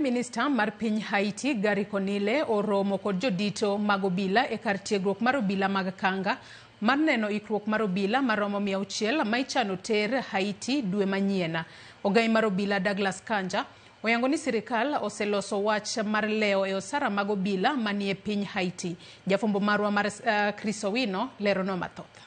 Minista mar piny Haiti Garry Conille oromo kod jodito mag obila e kar tiegruok mar obila mag Kanga mar neno ikruok mar obila maromo 600 ma ichano ter Haiti dwe manyien. Ogai mar obila Douglas Kanja oyango ni sirikal oseloso wach mar lewo e osara mag obila manie piny Haiti. Jafwambo marwa mar Chris Owino leronwa mathoth.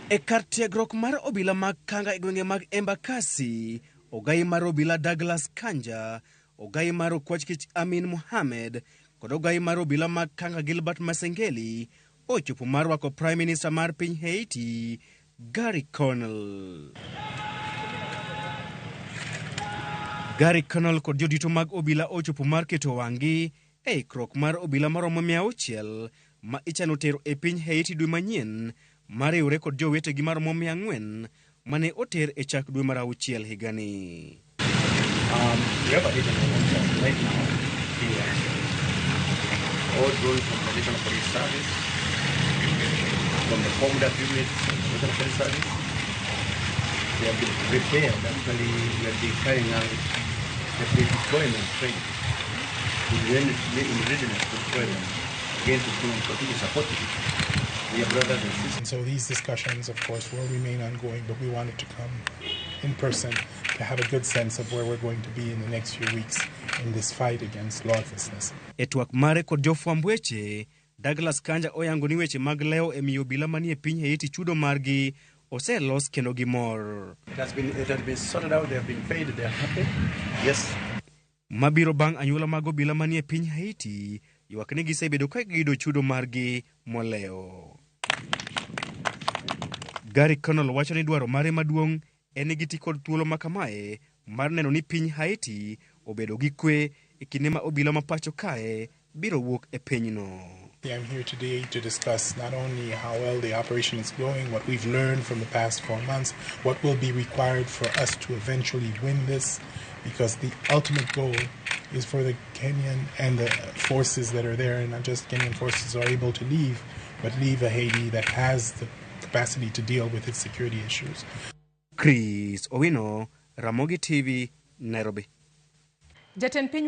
E kar tiegruok mar obila mag Kanga e gwenge mag Embakasi, ogai mar obila Douglas Kanja, ogai mar okwach kich Amin Mohamed kod ogai mar obila mag Kanga Gilbert Masengeli ochopo mar rwako Prime Minister mar piny Haiti Garry Conille. Garry Conille kod jodito mag obila ochopo mar keto wang'gi e ikruok mar obila maromo 600 ma ichano tero e piny Haiti dwe manyien mariwre kod jowetegi maromo 400 mane oter e chak dwe mar auchiel higani. We have a regional officer right now here, all drawn from the National Police Service, from the COMDAP units of the National Police Service. They have been prepared. Actually, we have been carrying out the pre-deployment training in readiness to deploy them. Again, to continue supporting their brothers and sisters. And so these discussions, of course, will remain ongoing, but we wanted to come in person to have a good sense of where we're going to be in the next few weeks in this fight against lawlessness. E twak mare kod jofwamb weche, Douglas Kanja oyango ni weche mag lewo e miyo obila manie piny Haiti chudo margi oselos kendo gimor. It has been sorted out. They have been paid. They are happy. Yes. Mabiro bang' anyuola mag obila manie piny Haiti ywak ni gisebedo ka giyudo chudo margi molewo. Garry Conille wacho ni dwaro mare maduong' en ni giti kod thuolo ma kamae mar neno ni piny Haiti obedo gi kwe e kinde ma obila ma pacho kae biro wuok e pinyno. I'm here today to discuss not only how well the operation is going, what we've learned from the past 4 months, what will be required for us to eventually win this, because the ultimate goal is for the Kenyan and the forces that are there, and not just Kenyan forces are able to leave, but leave a Haiti that has the capacity to deal with its security issues. Chris Owino, Ramogi TV, Nairobi. Jatend piny